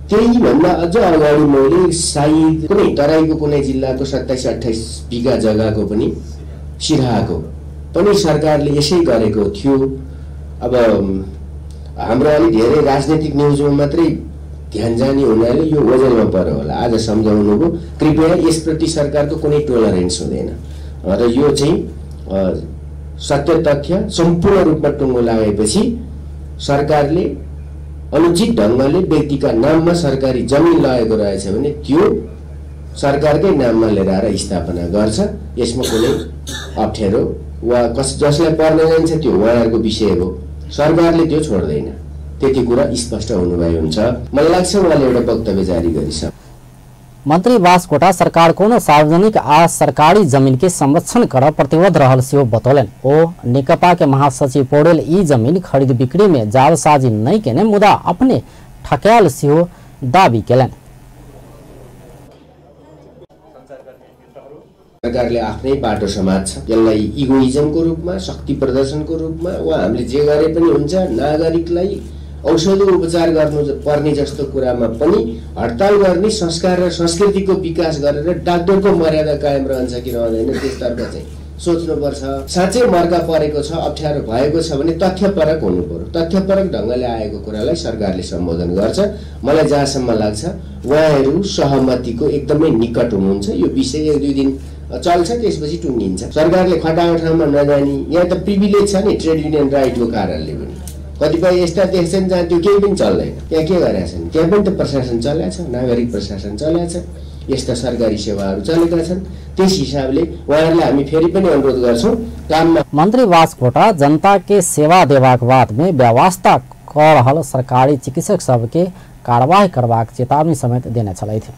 त्यही भन्दा अझ अगाडि मैले सायद कुनै तराईको कुनै जिल्लाको 27-28 बिघा जग्गाको पनि सिराहाको पनि सरकारले यसै गरेको थियो। अब हाम्रो अलि धेरै राजनीतिक न्युजमा मात्रै ध्यान जाने हुनाले यो ओझेलमा पर्यो होला। आज सम्झाउनु भयो, कृपया यसप्रति सरकारको कुनै टोलरेन्स हुँदैन र यो चाहिँ सत्य तथ्य सम्पूर्ण रूपमा टुङ्गो लागेपछि सरकारले अनुचित ढङ्गले व्यक्तिका नाममा सरकारी जमिन लगेको रहेछ भने त्यो सरकारकै नाममा लिएर आएर स्थापना गर्छ। यसमा कुनै अप्ठ्यारो वा जसलाई पर्न जान्छ त्यो उहाँहरूको विषय हो, सरकारले त्यो छोड्दैन। त्यति कुरा स्पष्ट हुनुभयो हुन्छ। मलाई लाग्छ उहाँले एउटा वक्तव्य जारी गरिसक्नु। मंत्री बास्कोटा सरकार कोनो सार्वजनिक आ सरकारी जमीन के संरक्षण कर प्रतिबद्ध रहल सेहो बतौलनि। ओ नेकपा के महासचिव पौडेल ई जमीन खरीद बिक्री में जालसाजी नहीं केने मुदा अपने ठकायल सेहो दावी केलनि। सरकारले आफ्नै बाटो समात्छ, यसलाई इगोइजमको रूपमा, शक्ति प्रदर्शनको रूपमा वा हामीले जे गरे पनि हुन्छ, नागरिकलाई औषधि उपचार गर्नु पर्ने जस्तो कुरामा पनि हडताल गर्ने संस्कार र संस्कृतिको विकास गरेर डाक्टरको मर्यादा कायम रहन्छ कि रहँदैन त्यसतर्फ चाहिँ सोच्नुपर्छ। साँच्चै मर्का परेको छ, अप्ठ्यारो भएको छ भने तथ्यपरक हुनु पर्यो। तथ्यपरक ढङ्गले आएको कुरालाई सरकारले सम्बोधन गर्छ। मलाई जहाँसम्म लाग्छ उहाँहरू सहमतिको एकदमै निकट हुनुहुन्छ। यो विषय एक दुई दिन चल्छ, त्यसपछि टुङ्गिन्छ। सरकारले खटाएको ठाउँमा नजाने, यहाँ त प्रिभिलेज छ नि ट्रेड युनियन राइटको कारणले पनि। कतिपय यस्ता देश छन् जहाँ त्यो केही पनि चल्दैन, त्यहाँ के गरेका छन्? त्यहाँ पनि त प्रशासन चलेको छ, नागरिक प्रशासन चलेको छ, यस्ता सरकारी सेवाहरू चलेका छन्। त्यस हिसाबले उहाँहरूलाई हामी फेरि पनि अनुरोध गर्छौँ काममा। मंत्री बास्कोटा जनता के सेवा देबाक बात में व्यवस्था क रहल सरकारी चिकित्सक सबके कार्रवाई करबाक चेतावनी समेत देने छलथि।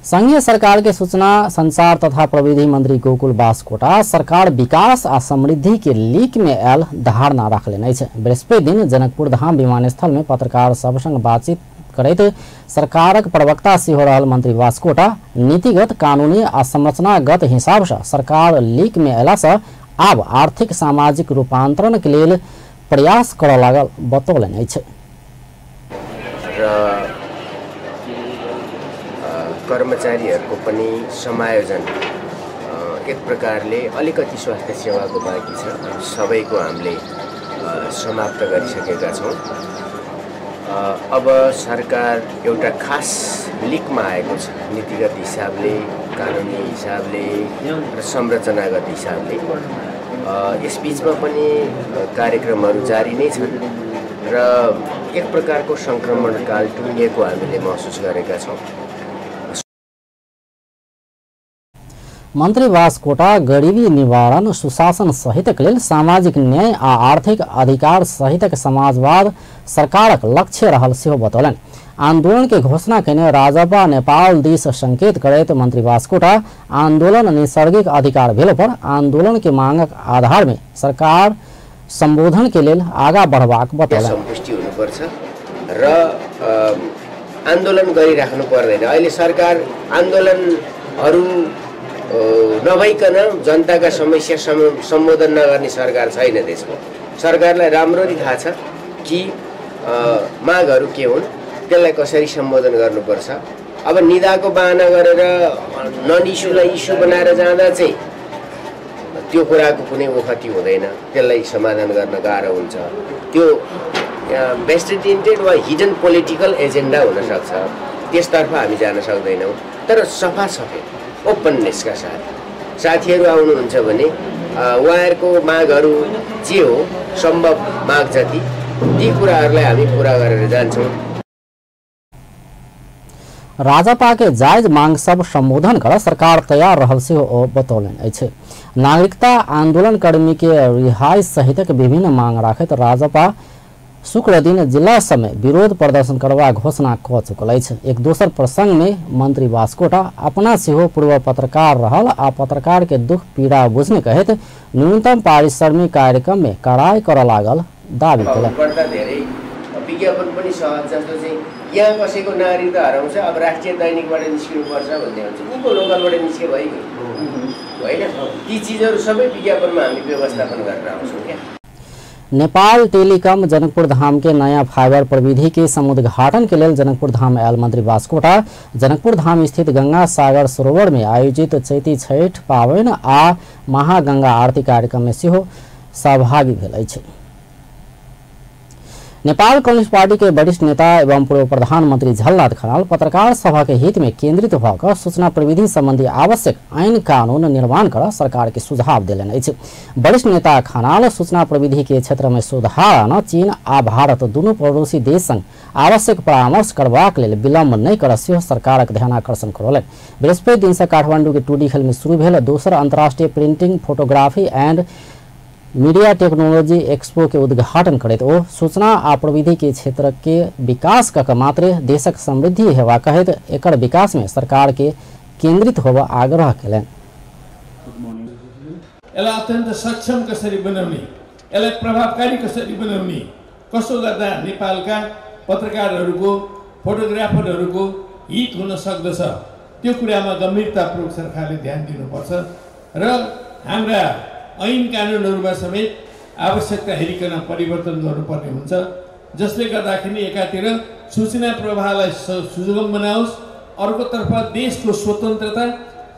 संघीय सरकार के सूचना संचार तथा प्रविधि मंत्री गोकुल बास्कोटा सरकार विकास आ समृद्धि के लीक में आयल धारणा रखलनि अछि। बृहस्पति दिन जनकपुर धाम विमानस्थल में पत्रकार सब संग बातचीत करैत सरकारक प्रवक्ता सेहो रहल मंत्री बास्कोटा नीतिगत, कानूनी आ संरचनागत हिसाब से सरकार लीक में अयला से आब आर्थिक सामाजिक रूपांतरण के लेल प्रयास करऽ लागल बतौलनि अछि। र कर्मचारीहरूको पनि समायोजन एक प्रकारले अलिकति स्वास्थ्य सेवाको बाँकी छ, सबैको हामीले समाप्त गरिसकेका छौँ। अब सरकार एउटा खास लिकमा आएको छ, नीतिगत हिसाबले, कानुनी हिसाबले र संरचनागत हिसाबले। यसबिचमा पनि कार्यक्रमहरू जारी नै छन् र एक प्रकारको सङ्क्रमणकाल टुङ्गिएको हामीले महसुस गरेका छौँ। मंत्री बास्कोटा गरीबी निवारण, सुशासन सहितक लेल सामाजिक न्याय आ आर्थिक अधिकार सहितक समाजवाद सरकारक लक्ष्य रहल सेहो बतौलनि। आंदोलन के घोषणा केने राजपा नेपाल दिस संकेत करैत मंत्री बास्कोटा आंदोलन नैसर्गिक अधिकार भेल पर आंदोलन के मांगक आधार में सरकार संबोधन के लेल आगा बढ़बाक बतौलनि। सन्तुष्टि हुनुपर्छ र आन्दोलन गरिराख्नु पर्दैन। अहिले सरकार आन्दोलनहरू नभइकन जनताका समस्या सम्बोधन नगर्ने सरकार छैन देशमा। सरकारलाई राम्ररी थाहा छ कि मागहरू के हुन्, त्यसलाई कसरी सम्बोधन गर्नुपर्छ। अब निदाको बहाना गरेर नन इस्युलाई इस्यु बनाएर जाँदा चाहिँ त्यो कुराको कुनै ओखती हुँदैन, त्यसलाई समाधान गर्न गाह्रो हुन्छ। त्यो भेस्टेड इन्टेन्ट वा हिडन पोलिटिकल एजेन्डा हुनसक्छ, त्यसतर्फ हामी जान सक्दैनौँ। तर सफा सफेद ओपननेसका साथ साथीहरू आउनुहुन्छ भने उहाँहरूको मागहरू जे हो सम्भव माग जति ती कुराहरूलाई हामी पुरा गरेर जान्छौँ। राजपा के जायज मांग सब संबोधन कर सरकार तैयार रहल सेहो बतौलनि अछि। नागरिकता आंदोलनकर्मी के रिहाई सहितक विभिन्न मांग राखैत राजपा शुक्र दिन जिला समय विरोध प्रदर्शन करबाक घोषणा क चुकल अछि। एक दोसर प्रसंग में मंत्री बास्कोटा अपना सेहो पूर्व पत्रकार रहल आ पत्रकार के दुख पीड़ा बुझने कहैत न्यूनतम पारिश्रमिक कार्यक्रम में कड़ाई करऽ लागल दावी केलनि। धेरै विज्ञापन पनि सहज, जस्तो चाहिँ यहाँ कसैको नागरिकता हराउँछ, अब राष्ट्रिय दैनिकबाट निस्किनुपर्छ भन्ने हुन्छ, यहीँको लोकलबाट निस्के भइगयो होइन। ती चिजहरू सबै विज्ञापनमा हामी व्यवस्थापन गरेर आउँछौँ क्या। नेपाल टेलिकम जनकपुर धाम के नया फाइबर प्रविधि के समुद्घाटन के लेल जनकपुर धाम आयल मंत्री बास्कोटा जनकपुर धाम स्थित गंगा सागर सरोवर में आयोजित चैती छठ पावन आ महागंगा आरती कार्यक्रम में सेहो सहभागी भेल अछि। नेपाल कम्युनिस्ट पार्टी के वरिष्ठ नेता एवं पूर्व प्रधानमंत्री झलनाथ खनाल पत्रकार सभा के हित में केंद्रित भऽ सूचना प्रविधि संबंधी आवश्यक ऐन कानून निर्माण कर सरकार के सुझाव देलनि अछि। वरिष्ठ नेता खनाल सूचना प्रविधि के क्षेत्र में सुधार आन चीन आ भारत दुनू पड़ोसी देश संग आवश्यक परामर्श करबाक लेल विलम्ब नहि कर सेहो सरकारक ध्यानाकर्षण करौलनि। बृहस्पति दिन से काठमांडू के टूडी खेल में शुरू भेल दोसर अंतर्राष्ट्रीय printing photography and media technology expo के उद्घाटन करैत ओ सूचना आ प्रविधि के क्षेत्र के विकास कऽ मात्रे देशक समृद्धि हेबा कहैत एकर विकास में सरकार के केंद्रित होबा आग्रह केलनि। यसलाई अत्यन्त सक्षम कसरी बनाउने, यसलाई प्रभावकारी कसरी बनाउने, कसो गर्दा नेपालका पत्रकारहरूको फोटोग्राफरहरूको हित हुन सक्दछ त्यो कुरामा गम्भीरतापूर्वक सरकारले ध्यान दिनुपर्छ र हाम्रा ऐन कानुनहरूमा समेत आवश्यकता हेरिकन परिवर्तन गर्नुपर्ने हुन्छ, जसले गर्दाखेरि एकातिर सूचना प्रवाहलाई सुगम बनाओस्, अर्कोतर्फ देशको स्वतन्त्रता,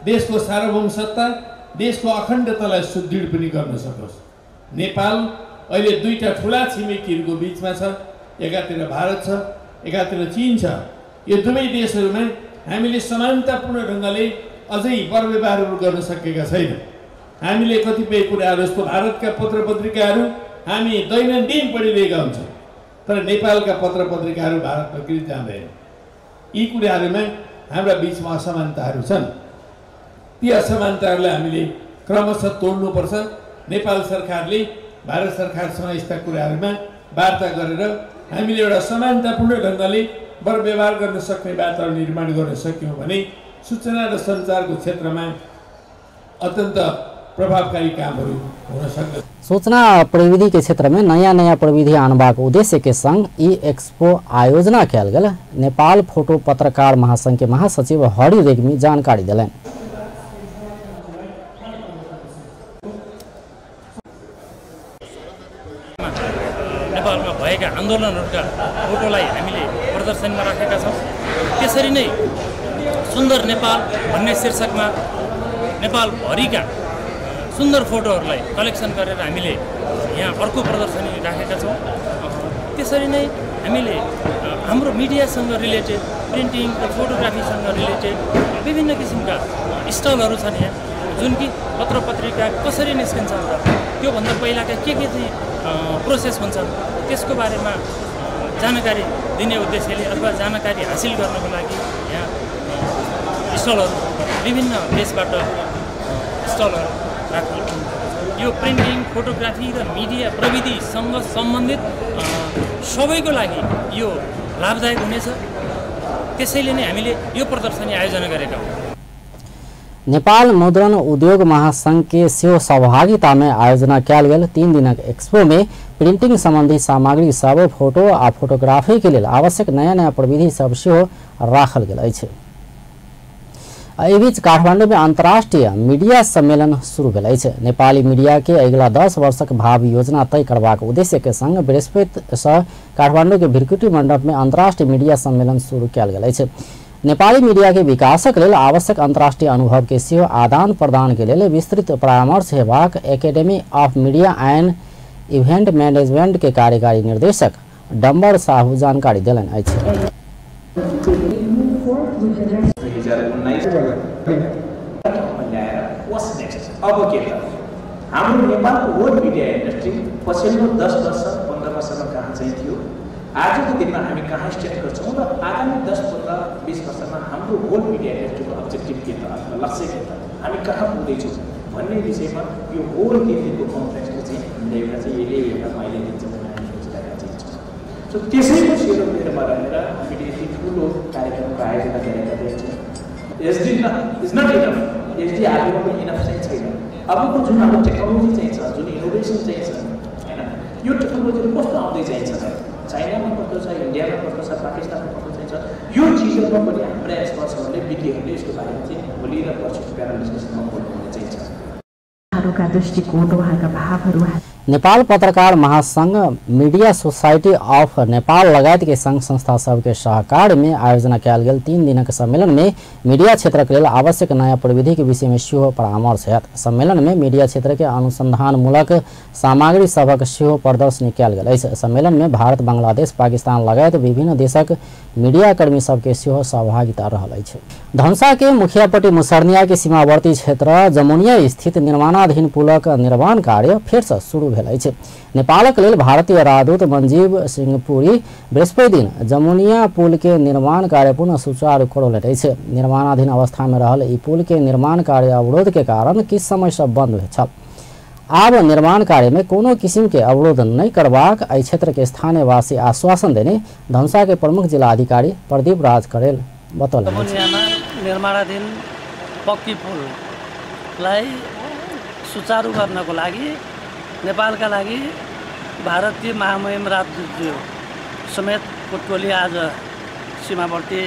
देशको सार्वभौम सत्ता, देशको अखण्डतालाई सुदृढ पनि गर्न सकोस्। नेपाल अहिले दुईटा ठुला छिमेकीहरूको बिचमा छ, एकातिर भारत छ, एकातिर चीन छ। यो दुवै देशहरूमा हामीले समानतापूर्ण ढङ्गले अझै बरव्यवहारहरू गर्न सकेका छैनौँ। हामीले कतिपय कुराहरू जस्तो भारतका पत्र पत्रिकाहरू हामी दैनन्दिन पढिरहेका हुन्छौँ, तर नेपालका पत्र पत्रिकाहरू भारतमा कहिले जाँदैन। यी कुराहरूमा हाम्रा बिचमा असमानताहरू छन्। ती असमानताहरूलाई हामीले क्रमशः तोड्नुपर्छ। नेपाल सरकारले भारत सरकारसँग यस्ता कुराहरूमा वार्ता गरेर हामीले एउटा समानतापूर्ण ढङ्गले बरव्यवहार गर्न सक्ने वातावरण निर्माण गर्न सक्यौँ भने सूचना र सञ्चारको क्षेत्रमा अत्यन्त प्रभावकारी कामहरू हुन सक्दछ। सूचना प्रविधि के क्षेत्र में नयाँ नयाँ प्रविधि आनबाक उद्देश्य के संग ई एक्सपो आयोजना कयल गेल। नेपाल फोटो पत्रकार महासंघ के महासचिव हरि रेग्मी जानकारी देलनि। नेपालमा भएका आन्दोलनहरूका फोटोलाई हामीले प्रदर्शनीमा राखेका छौँ। त्यसरी नै सुन्दर नेपाल भन्ने शीर्षकमा नेपालभरिका सुन्दर फोटोहरूलाई कलेक्सन गरेर हामीले यहाँ अर्को प्रदर्शनी राखेका छौँ। त्यसरी नै हामीले हाम्रो मिडियासँग रिलेटेड, प्रिन्टिङ र फोटोग्राफीसँग रिलेटेड विभिन्न किसिमका स्टलहरू छन् यहाँ, जुन कि पत्र पत्रिका कसरी निस्किन्छ, त्योभन्दा पहिलाका के चाहिँ प्रोसेस हुन्छ त्यसको बारेमा जानकारी दिने उद्देश्यले अथवा जानकारी हासिल गर्नको लागि यहाँ स्टलहरू विभिन्न देशबाट स्टलहरू राख्नु। यो प्रिन्टिङ, फोटोग्राफी र मिडिया प्रविधिसँग सम्बन्धित सबैको लागि यो लाभदायक हुनेछ। त्यसैले नै हामीले यो प्रदर्शनी आयोजना गरेका हौँ। नेपाल मुद्रण उद्योग महासंघ के सेहो सहभागिता में आयोजना कयल गेल 3 दिनक एक्सपो में प्रिंटिंग संबंधी सामग्री सब, फोटो आ फोटोग्राफी के लेल आवश्यक नयाँ नयाँ प्रविधि सब सेहो राखल गेल अछि। एहि बीच काठमाडौँ में अंतर्राष्ट्रीय मीडिया सम्मेलन शुरू भेल अछि। नेपाली मीडिया के अगिला 10 वर्षक भावी योजना तय करबाक उद्देश्य के संग बृहस्पति से काठमाडौँ के भृकुटी मंडप में अंतर्राष्ट्रीय मीडिया सम्मेलन शुरू कयल गेल अछि। नेपाली मीडिया के विकासक लेल आवश्यक अंतर्राष्ट्रीय अनुभव के सेहो आदान प्रदान के लेल विस्तृत परामर्श हेबाक academy of media and event management के कार्यकारी निर्देशक डम्बर साहू जानकारी देलनि अछि। अब के त हाम्रो नेपालको होल मिडिया इन्डस्ट्री पछिल्लो 10 वर्ष 15 वर्षमा कहाँ चाहिँ थियो, आजको दिनमा हामी कहाँ स्ट्यान्ड गर्छौँ र आगामी 10, 15, 20 वर्षमा हाम्रो होल मिडिया इन्डस्ट्रीको अब्जेक्टिभ के त अथवा लक्ष्य के त, हामी कहाँ पुग्दैछौँ भन्ने विषयमा यो होल 3 दिनको कन्फरेन्सले चाहिँ हामीलाई एउटा चाहिँ यसले एउटा माइलेज दिन्छ भन्ने हामी सोचिरहेका चाहिँ छौँ। सो त्यसैको सेरोफेरोमा रहेर हामीले यति ठुलो कार्यक्रमको आयोजना गरेका चाहिँ छौँ। SD is not enough, SD आफैमा पनि इनफ चाहिँ छैन। अबको जुन हाम्रो टेक्नोलोजी चाहिँ छ, जुन इनोभेसन चाहिँ छ होइन, यो टेक्नोलोजीहरू कस्तो आउँदै चाहिँ छ, चाइनामा कस्तो छ, इन्डियामा कस्तो छ, पाकिस्तानमा कस्तो चाहिँ छ, यो चिजहरूमा पनि हाम्रा एक्सपर्ट्सहरूले, विज्ञहरूले यसको बारेमा चाहिँ भोलि र पर्सिको प्यानल डिस्कसनमा बोल्नुहुने चाहिँ छ। दृष्टिकोण, उहाँका भावहरू। नेपाल पत्रकार महासंघ, मीडिया सोसाइटी ऑफ नेपाल लगायत के संघ संस्था सबके सहकार में आयोजना कयल गेल 3 दिनक सम्मेलन में मीडिया क्षेत्र के लेल आवश्यक नयाँ प्रविधि के विषय में सेहो परामर्श होयत। सम्मेलन में मीडिया क्षेत्र के अनुसंधानमूलक सामग्री सभक सेहो प्रदर्शनी कयल गेल अछि। सम्मेलन में भारत, बांग्लादेश, पाकिस्तान लगायत विभिन्न देशक मीडिया कर्मी सबके सेहो सहभागिता रहल अछि। धनुषा के मुखियापट्टी मुसरनिया के सीमावर्ती क्षेत्र जमुनिया स्थित निर्माणाधीन पुलक निर्माण कार्य फेर से शुरू भेल अछि। नेपालक लेल भारतीय राजदूत मंजीव सिंह पुरी बृहस्पति दिन जमुनिया पुल के निर्माण कार्य पुनः सुचारू करौलनि अछि। निर्माणाधीन अवस्था में रहल ई पुल के निर्माण कार्य अवरोध के कारण किछु समय से बंद छल। आब निर्माण कार्य में कोनो किसिम के अवरोध नहीं करबाक एहि क्षेत्र के स्थानीयवासी आश्वासन देने धनुषा के प्रमुख जिला अधिकारी प्रदीप राज करेल बतौलनि। निर्माणाधीन पक्की पुललाई सुचारू गर्नको लागि नेपालका लागि भारतीय महामहिम राजदूतज्यू समेतको टोली आज सीमावर्ती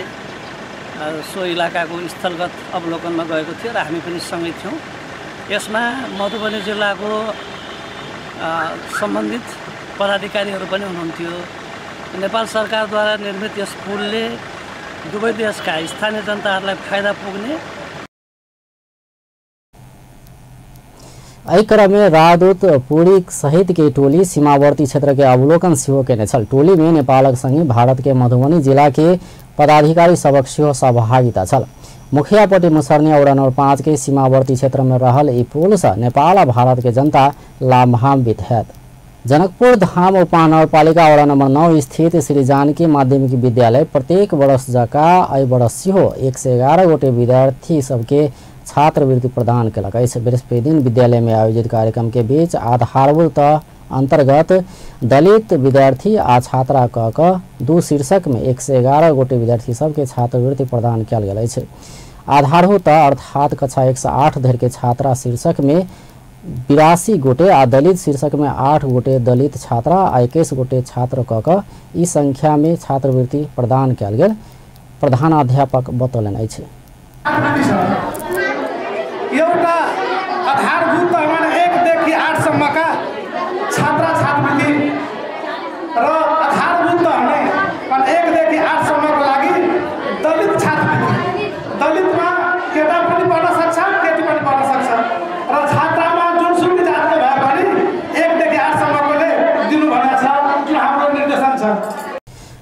सो इलाकाको स्थलगत अवलोकनमा गएको थियो र हामी पनि सँगै थियौँ। यसमा मधुबनी जिल्लाको सम्बन्धित पदाधिकारीहरू पनि हुनुहुन्थ्यो। नेपाल सरकारद्वारा निर्मित यस पुलले दुवै देशका स्थानीय जनताहरूलाई फाइदा पुग्ने। एहि क्रम में राजदूत पुरी सहित के टोली सीमावर्ती क्षेत्र के अवलोकन सेहो केने छल। टोली में नेपालक संगे भारत के मधुबनी जिला के पदाधिकारी सबक सेहो सहभागिता छल। मुखियापट्टि मुसरनी वडा नम्बर 5 के सीमावर्ती क्षेत्र में रहल ई पुल से नेपाल आ भारत के जनता लाभान्वित हैत। जनकपुर धाम उपमहानगरपालिका वडा नम्बर 9 स्थित श्री जानकी माध्यमिक विद्यालय प्रत्येक वर्ष जकाँ एहि वर्ष सेहो 111 गोटे विद्यार्थी सबके छात्रवृत्ति प्रदान केलक अछि। बृहस्पति दिन विद्यालय में आयोजित कार्यक्रम के बीच आधारभूत अंतर्गत दलित विद्यार्थी आ छात्रा क दू शीर्षक में 111 गोटे विद्यार्थी सबके छात्रवृत्ति प्रदान कयल गेल अछि। आधारभूत अर्थात कक्षा 1 से 8 धरि के छात्रा शीर्षक में 82 गोटे आ दलित शीर्षक में 8 गोटे दलित छात्रा आ 21 गोटे छात्र क ई संख्या में छात्रवृत्ति प्रदान कयल गेल प्रधानाध्यापक बतौलनि अछि। एउटा आधारभूत 1 देखि 8 सम्मका छात्रा छात्रवृत्ति र आधारभूत भने 1 देखि 8 सम्मको लागि दलित छात्रवृत्ति, दलितमा केटा पनि पढ्न सक्छ केटी पनि पढ्न सक्छ र छात्रामा जुनसुकै जातको भए पनि 1 देखि 8 सम्मकोले दिनु भनेको छ, जुन हाम्रो निर्देशन छ।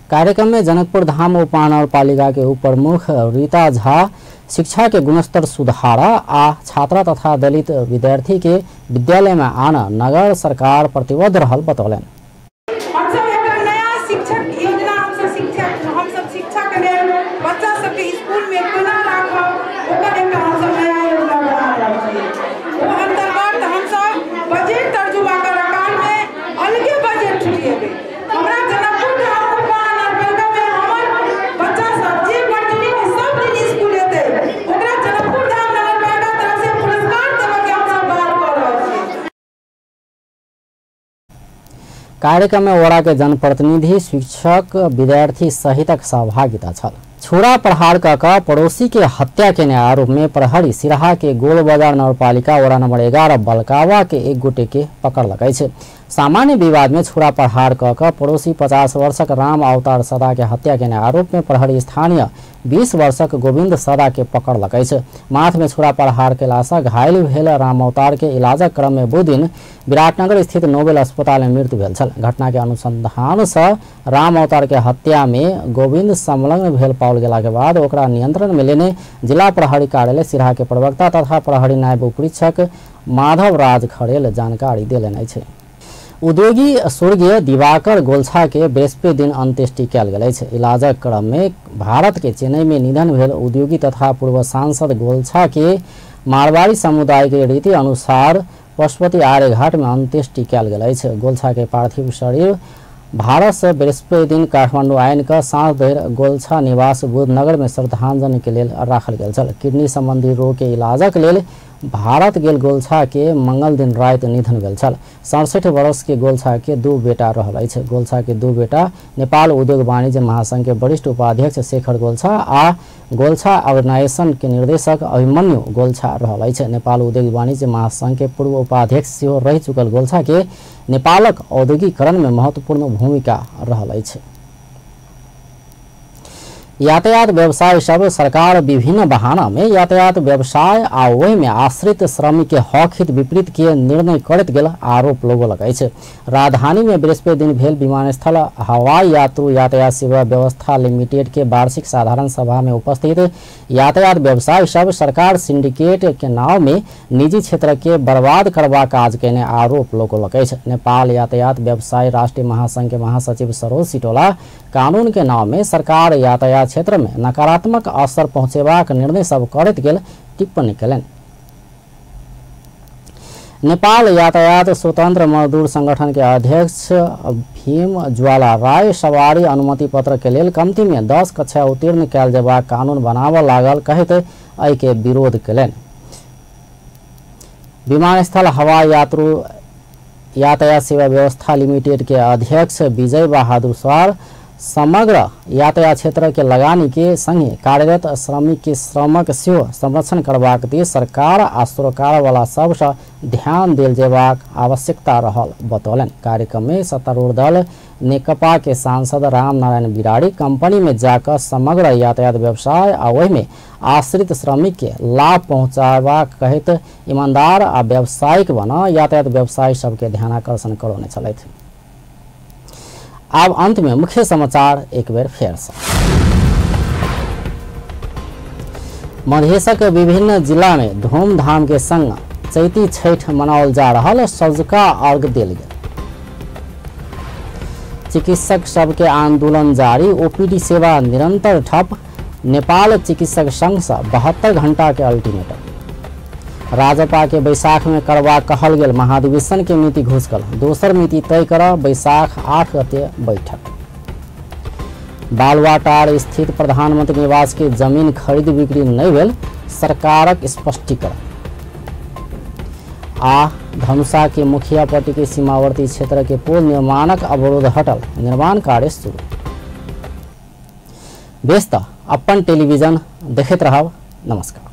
कार्यक्रम में जनकपुर धाम उपमहानगरपालिका के उप प्रमुख रीता झा शिक्षा के गुणस्तर सुधारा आ छात्रा तथा दलित विद्यार्थी के विद्यालय में आना नगर सरकार प्रतिबद्ध रहल बतौलनि। हमसब एकटा नया शिक्षक योजना हमसब शिक्षा के लेल बच्चा सबके स्कूल में कोना राखब ओकर एकटा हमसब नया योजना बना रहल छी। ओ अंतर्गत हमसब बजट तर्जुमा कर काल में अलगे बजट छुटिएबै। हमरा जनकपुर धाम उपमहानगरपालिका में हमर बच्चा सब जे प्रतिदिन सब दिन स्कूल एतै ओकरा जनकपुर धाम नगरपालिका तरफ से पुरस्कार देबऽ के हमसब बात कऽ रहल छी। कार्यक्रम में वड़ा के जनप्रतिनिधि, शिक्षक, विद्यार्थी सहितक सहभागिता छल। छुरा प्रहार क पड़ोसी के हत्या केने आरोप में प्रहरी सिराहा के गोल बाजार नगरपालिका वड़ा नंबर 11 बलकावा के एक गोटे के पकड़लक अछि। सामान्य विवाद में छुरा प्रहार क पड़ोसी 50 वर्षक राम अवतार सदा के हत्या केने आरोप में प्रहरी स्थानीय 20 वर्षक गोविंद सदा के पकड़लक अछि। माथ में छुरा प्रहार केलासँ घायल भेल राम अवतार के इलाजक क्रम में बुध दिन विराटनगर स्थित नोबेल अस्पताल में मृत्यु भेल छल। घटना के अनुसंधान से राम अवतार के हत्या में गोविंद संलग्न भेल पाओल गेला के बाद ओकरा नियंत्रण में लेने जिला प्रहरी कार्यालय सिराहा के प्रवक्ता तथा प्रहरी नायब उपरीक्षक माधव राज खड़ेल जानकारी देलनि अछि। उद्योगी स्वर्गीय दिवाकर गोल्छा के बृहस्पति दिन अंत्येष्टि कयल गेल अछि। इलाजक क्रम में भारत के चेन्नई में निधन भेल उद्योगी तथा पूर्व सांसद गोल्छा के मारवाड़ी समुदाय के रीति अनुसार पशुपति आर्यघाट में अंत्येष्टि कयल गेल अछि। गोल्छा के पार्थिव शरीर भारत से बृहस्पति दिन काठमांडू आनि कऽ साँझ धरि गोल्छा निवास बुधनगर में श्रद्धांजलि के लेल राखल गेल छल। किडनी संबंधी रोग के इलाजक लेल भारत गेल गोल्छा के मंगल दिन राति निधन भेल छल। 67 वर्ष के गोल्छा के 2 बेटा रहल अछि। गोल्छा के 2 बेटा नेपाल उद्योग वाणिज्य महासंघ के वरिष्ठ उपाध्यक्ष शेखर गोल्छा आ गोल्छा ऑर्गेनाइजेशन के निर्देशक अभिमन्यु गोल्छा रहल अछि। नेपाल उद्योग वाणिज्य महासंघ के पूर्व उपाध्यक्ष सेहो रहि चुकल गोल्छा के नेपालक औद्योगिकरण में महत्वपूर्ण भूमिका रहल अछि। यातायात व्यवसाय सब सरकार विभिन्न बहाना में यातायात व्यवसाय आ ओहि में आश्रित श्रमिक के हक हित विपरीत के निर्णय करैत गेल आरोप लगौलक अछि। राजधानी में बृहस्पति दिन भेल विमानस्थल हवाई यात्रु यातायात सेवा व्यवस्था लिमिटेड के वार्षिक साधारण सभा में उपस्थित यातायात व्यवसाय सब सरकार सिंडिकेट के नाव में निजी क्षेत्र के बर्बाद करबाक काज केने आरोप लगौलक अछि। नेपाल यातायात व्यवसाय राष्ट्रीय महासंघ के महासचिव सरोज सिटोला कानून के नाव में सरकार यातायात क्षेत्र में नकारात्मक असर पहुंचेबाक निर्णय सब करैत गेल टिप्पणी केलनि। नेपाल यातायात स्वतंत्र मजदूर संगठन के अध्यक्ष भीम ज्वाला राय सवारी अनुमति पत्र के लेल कमती में 10 कक्षा उत्तीर्ण कयल जेबाक कानून बनाबऽ लागल कहैत एहि के विरोध केलनि। विमानस्थल हवाई यात्रु यातायात सेवा व्यवस्था लिमिटेड के अध्यक्ष विजय बहादुर स्वार समग्र यातायात क्षेत्र के लगानी के संगे कार्यरत श्रमिक के श्रमक सेहो संरक्षण करबाक दिस सरकार आ सरोकार वाला सबसँ ध्यान देल जेबाक आवश्यकता रहल बतौलनि। कार्यक्रम में सत्तारूढ़ दल नेकपा के सांसद रामनारायण बिराड़ी कंपनी में जाकर समग्र यातायात व्यवसाय आ ओहिमे आश्रित श्रमिक के लाभ पहुँचाबाक कहैत ईमानदार आ व्यावसायिक बना यातायात व्यवसायी सबके ध्यानाकर्षण करौने छलथि। अब अंत में मुख्य समाचार एक बेर फेर से। मधेशक विभिन्न जिला में धूमधाम के संग चैती छठ मनाओल जा रहा, सौझका अर्घ देल गेल। चिकित्सक सबके आंदोलन जारी, ओपीडी सेवा निरंतर ठप, नेपाल चिकित्सक संघ से 72 घंटा के अल्टीमेटम। राजपा के बैसाख में करवा कहल गेल महाधिवेशन के मिति घोषकल, दोसर मिति तय कर बैसाख 8 गते बैठक। बालुवाटार स्थित प्रधानमंत्री निवास के जमीन खरीद बिक्री नहीं भेल, सरकारक स्पष्टीकरण। आ धनुषा के मुखियापट्टी के सीमावर्ती क्षेत्र के पुल निर्माणक अवरोध हटल, निर्माण कार्य शुरू। बेस त अपन टेलीविजन देखैत रहब। नमस्कार।